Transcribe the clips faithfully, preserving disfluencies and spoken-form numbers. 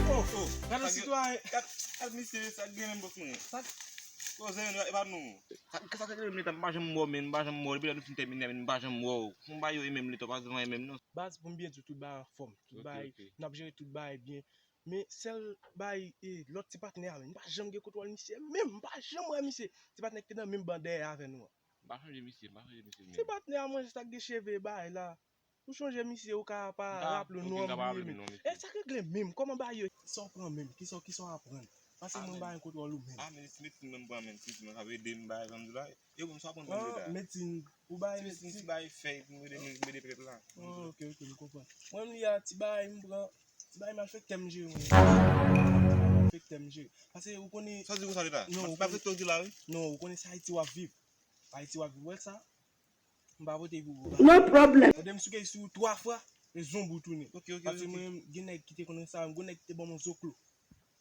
Oh, oh, gade sitwayen. Gad, gad misye, sa k gen menm bòs mwen. Sa k koze menm, e pa nou. Sa, sa k gen menm letan, m pa janm wè w, men, m pa janm wè w. Depi lè nou fin tèmine, men, m pa janm wè w. Fon ba yo e menm letan, pa janm wè menm non. Baz, pou m byen di w, tout bagay anfòm. Tout bagay, n ap jere tout bagay byen. Men sèl bagay, e, lòt ti patnè a, men, m pa janm gen kontwòl misye menm, m pa janm wè misye. Ti patnè ki te nan menm ban dèyè avè nou an. M pa sonje misye, m pa sonje misye menm. Ti patnè a, mwen, sa k gen cheve bagay la. Ou sonje misye, ou ka pa raple w, non, m bliye menm. E sa k regle menm, kòman bagay yo? Kisa w pran menm? Kisa, kisa w aprann? Pase mwen ba yon kontwòl ou menm. Ah, men si medsin mwen pran menm, si mwen ka ede m bagay, jan m di la. E bon, sa pran menm leta. Medsin, ou bay medsin. Si bay fèy pou m ede moun, pou m ede pèp la. Oh, ok, ok, m konprann. Mwen menm li a, ti bagay m pran, ti bagay malfektè m jere mwen. Malfektè m jere. Pase ou konnen. Sa di konsa leta? Non, ou konnen. Malfektè w di la, wi. Non, ou konnen se Ayiti w ap viv. Ayiti w ap viv, wè sa? M pa vote pou ou. No problem. Tande m souke sou ou twa fwa, e zonbi w tounen. Ok, ok, ok. Pase mwen menm, gen nèg ki te konn sa, gon nèg ki te ban m yon zoklo.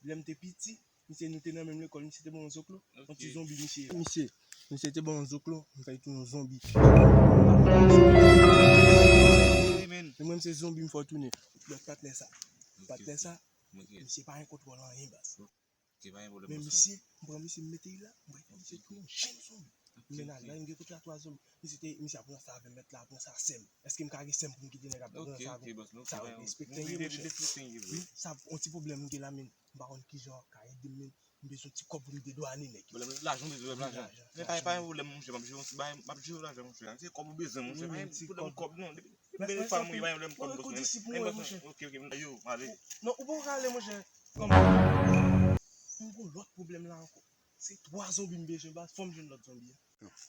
Lè m te piti, misye, nou te nan menm lekòl, misye te ban m yon zoklo. Ok. Yon ti zonbi misye. Misye, misye te ban m yon zoklo, m fè l tounen yon zonbi. E mwen, se zonbi m fè w tounen. Lòt patnè sa. Ok, patnè sa, misye pa gen kontwòl anyen, baz. Ok, pa gen pwoblèm, men bòs mwen. Misye, m pran misye, m mete l la, m pral fè misye tounen yon jenn zonbi. Ok, m mennen al la, m gen kote a twa zonbi. Misye te, misye ap ranse avè m, mèt la ap ranse a sè m. Èske m ka gen sè m pou m kite nèg ap ranse avè m? Ok, ok, bòs mwen, ok, pa gen pwoblèm. Sa respekte m, monchè. Sa yon ti pwoblèm m gen la, men m pa konn kijan w ap ka ede m, men m bezwen ti kòb pou m dedwanen nèg yo. Pwoblèm lajan, m bezwen lajan. Lajan, lajan. Men pa, pa gen pwoblèm, monchè, m ap jere yon ti bagay, m ap jere lajan, monchè. Se kòb ou bezwen, monchè, pa gen pwoblèm kòb, non. Depi, depi pa mwen, pa gen pwoblèm kòb, bòs mwen. Ok, ok, m yo, ale. Non, ou poko ka ale, monchè. Kòman? M gon lòt pwoblèm la ankò. Se twa zonbi m bezwen, baz, fò m jwenn lòt zonbi a.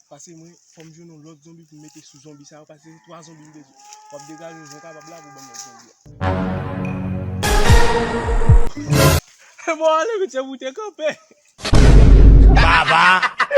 Pase mwen, fò m jwenn yon lòt zonbi pou m mete sou zonbi sa yo, pase se twa zonbi m bezwen. W ap degaje w jan w kapab la pou w ban m lòt zonbi a. Bon, ale, mesye, pou te kanpe. Baba!